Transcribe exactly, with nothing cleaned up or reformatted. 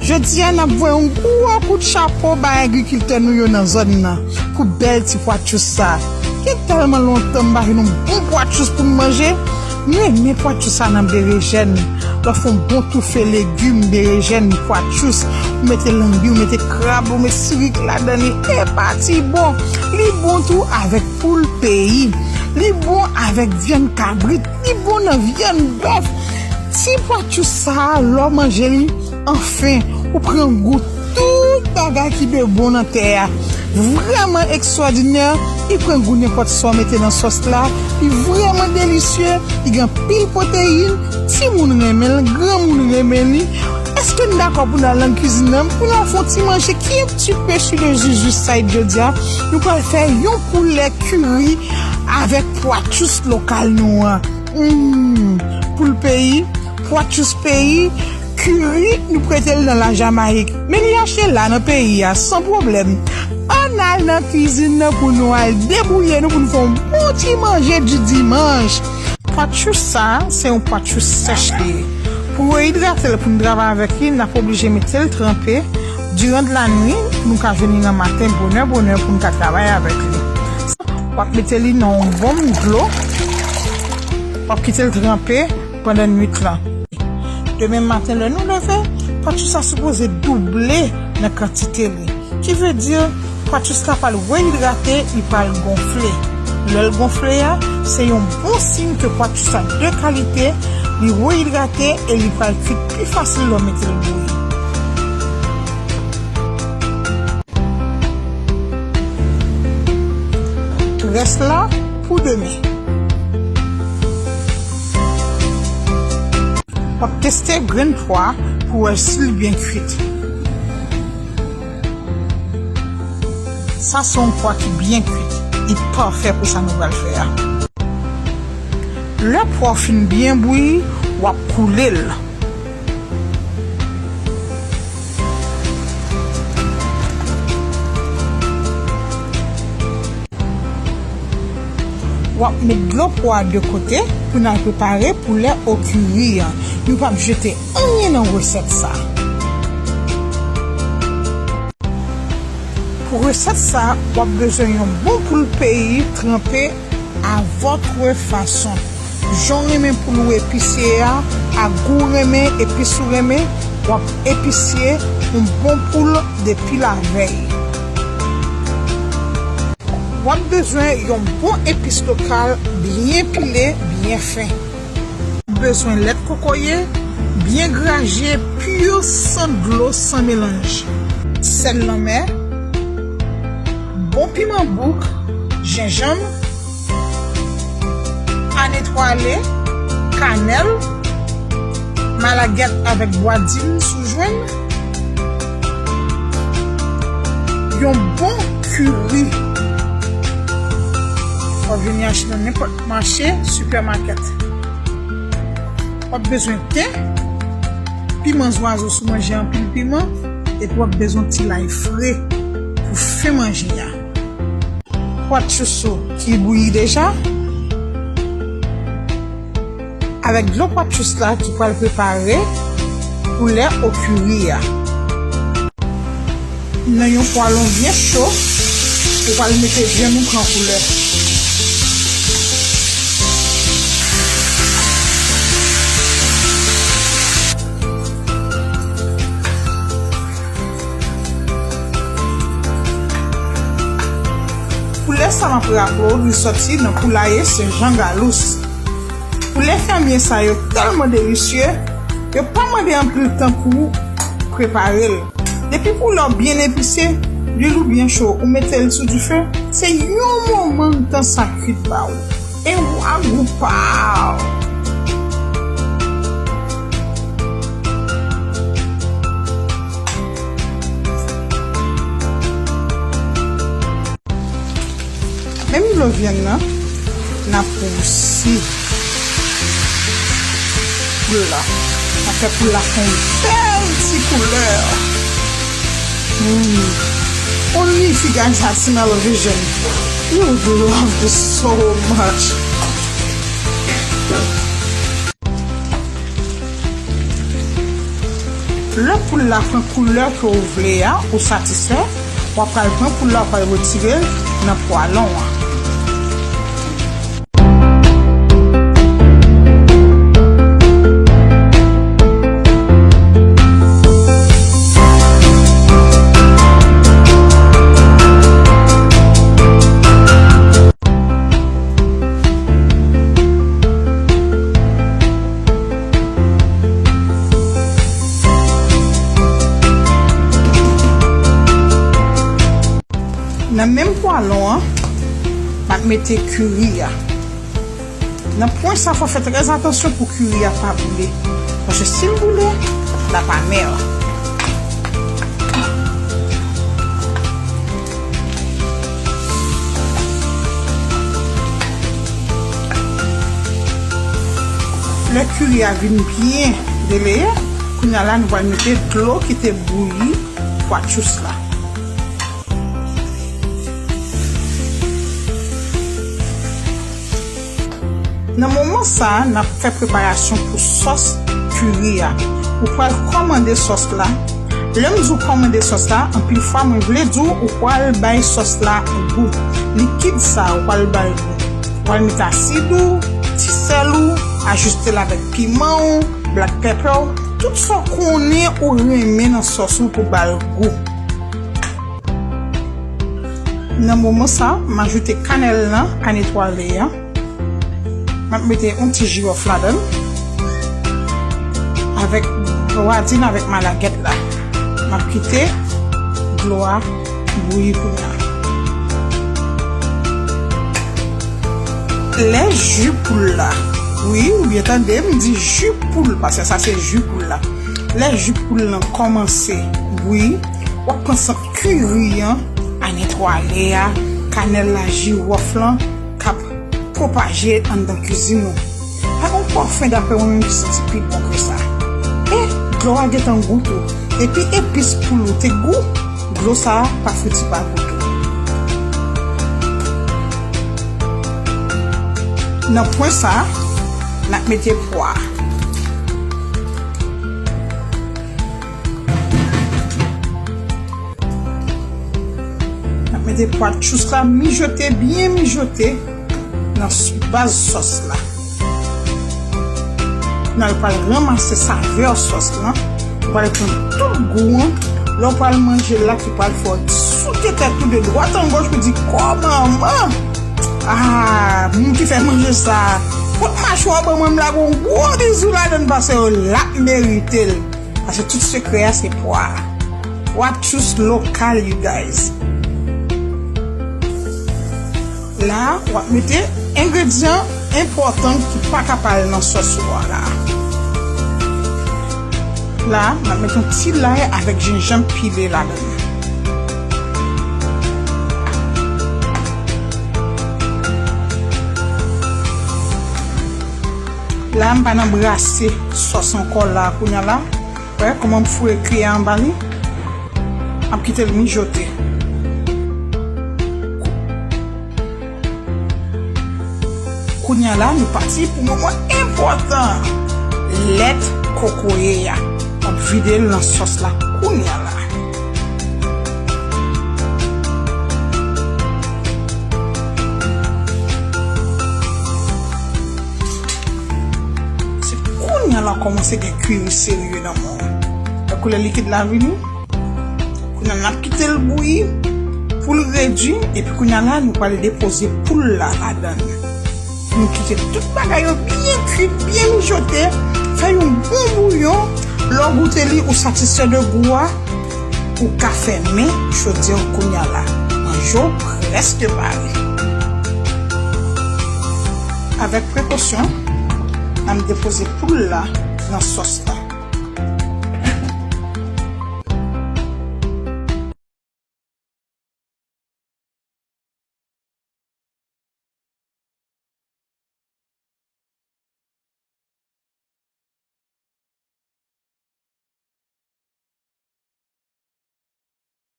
Jodi a, n ap voye yon gwo kout chapo bay agrikiltè nou yo nan zòn nan pou bèl ti pwatchous sa. Gen tèlman lontan m pa jwenn yon bon pwatchous pou m manje. M renmen pwatchous sa nan berejèn. Lè w fè yon bon toufe legim, berejèn, pwatchous, ou mete lanbi, ou mete krab, ou mete sirik ladan li, e pati bon. Li bon tou avèk poul peyi. Li bon avèk vyann kabrit. Li bon nan vyann bèf. Ti pwatchous sa a, lè w manje li, anfen, ou pran gou tout bagay ki de bon nan tè a. Vrèman ekstwòdinè, li pran gou nenpòt sa w mete nan sòs la. Li vrèman delisye, li gen anpil pwoteyin. Timoun renmen l, granmoun renmen li. Èske n dakò pou n al nan kizin nan, pou n al fè yon ti manje ki yon ti pe sou de zuzu side jodi a? Nou pral fè yon poulè kiri avèk pwatchous lokal nou an. Hmm, poul peyi, pwatchous peyi, kiri, nou prete l nan la Jamayik. Men li achte la nan peyi a, san pwoblèm. Ann al nan kizin nan pou nou al debouye nou, pou nou fè yon bon ti manje di dimanch. Pwatchous sa, se yon pwatchous sèch li ye. Pou reyidrate l, pou n travay avèk li, n ap oblije mete l tranpe diran de lanwi pou nou ka jwenn li nan maten bonè, bonè pou n ka travay avèk li. W ap mete li nan yon bonm dlo. W ap kite l tranpe pandan nwit lan. Demen maten, lè nou leve, pwatchous sa sipoze double nan kantite li. Ki vle di, pwatchous la pral reyidrate, li pral gonfle. Lè l gonfle a, se yon bon siy ke pwatchous la de kalite, li reyidrate e li pral kwit pi fasil lè w mete l bouyi. Rès la pou demen. W ap teste grenn pwa pou wè si l byen kwit. Sa se yon pwa ki byen kwit. Li pafè pou sa nou pral fè a. Lè pwa w fin byen bouyi, w ap koule l. W ap met dlo pwa a de kote pou n al prepare poulè okiri an. Nou p ap jete anyen nan resèt sa. Pou resèt sa, w ap bezwen yon bon poul peyi tranpe à votre façon. Jan w renmen poul ou episye a, ak gou w renmen, epis ou renmen, w ap episye yon bon poul depi lavèy. W ap bezwen yon bon epis lokal, byen pile, byen fen. W ap bezwen lèt kokoye, byen graje, pi, san dlo, san melanj. Sèl lanmè, bon piman bouk, jenjanm, anetwale, kanèl, malagèt avèk bwa dim si w jwenn, yon bon kiri. W ap vini achte nan nenpòt mache, sipèmakèt. W ap bezwen ten, piman zwazo si w manje anpil piman, epi w ap bezwen ti lay fre pou fen manje a. Pwatchous ou ki bouyi deja. Avèk dlo pwatchous la ki pral prepare poulè okiri a. Nan yon pwalon byen cho, ou pral mete vyann ou pran koulè. Poulè sa m ap raple w, li sòti nan poulaye Sen Jan Galous. Poulè fèmye sa yo tèlman delisye, yo pa mande anpil tan pou prepare l. Depi poulè w byen epise, lwil ou byen cho, ou mete l sou dife, se yon moman tan sa kwit ba ou. E w a gou pa w. Menm dlo vyann nan, n ap wousi poul la. N ap fè poul la fè yon bèl ti koulè. Mm. Only if you guys have smell vision, you would love this so much. Lè poul la pran koulè ke w vle a, ou satisfè, w ap pral pran poul la, w pral retire l nan pwalon an. Nan menm pwalon an, m ap mete kiri a. Nan pwen sa, fò fè trè atansyon pou kiri a pa boule. Paske si l boule, l ap amè. Lè kiri a vin byen deleye, kounye a la nou pral mete dlo ki te bouyi pwa tchous la. Nan moman sa a, n ap fè preparasyon pou sòs kiri a. Ou pral kòmande sòs la. Lè m di w kòmande sòs la, anpil fwa mwen vle di w ou pral bay sòs la gou. Likid sa a, ou pral ba l gou. Ou pral mete asid ou, ti sèl ou, ajiste l avèk piman ou, black pepper ou, tout sa w konnen ou renmen nan sòs ou pou ba l gou. Nan moman sa, m ajoute kanèl lan a netwaye a. M ap mete yon ti jiwòf ladan l. Avèk gwadin avèk malagèt la. M ap kite dlo a bouyi kounye a. Lè ji poul la, wi, ou byen tande, m di ji poul, paske sa se ji poul la. Lè ji poul lan kòmanse bouyi, w ap pran sant kiri an, a netwaye a, kanèl la, jiwòf lan, k ap pwopaje anndan kwizin ou. Pa gen yon pòfen, daprè mwen menm, ki santi pi bon ke sa. E dlo a gentan gou tou. Epi epis poul ou te gou, dlo sa a pa fouti pa gou tou. Nan pwen sa a, n ap mete pwa. N ap mete pwa tchous la, mijote, byen mijote nan s-, baz sòs la. Kounye a l pral ranmase savè sòs lan. Ou pral pran tout gou an. Lè w pral manje l la, ki pral fè w souke tèt ou de dwat an goch pou di, "Kò manman!" Ah, moun ki fè manje sa a, pot machwa w ban mwen, m lage yon gwo bizou ladan l, paske l ap merite l. Paske tout sekrè a se pwa a. Pwa tchous lokal, you guys. La, w ap mete engredyan enpòtan ki pa ka pa al nan sòs ou a la. La, m ap mete yon ti lay avèk jenjanm pile ladan l. La, m pa nan brase sòs ankò la, kounye a la. Wè kòman m foure kiyè anba li? M ap kite l mijote. Kounye a la, nou pati pou moman enpòtan. Lèt kokoye a. M ap vide l nan sòs la kounye a la. Se kounye a la kòmanse gen kiri serye nan men w. Lè koulè likid la vini, kounye a n ap kite l bouyi pou l redui, epi kounye a la nou pral depoze poul la ladan l. Nou kite tout bagay yo byen kuit, byen mijote, fè yon bon bouyon. Lè w goute li, ou satisfè de gou a, ou ka fèmen chodyè w kounye a la. Manje w prèske pare. Avèk prekosyon, n ap depoze poul la nan sòs la.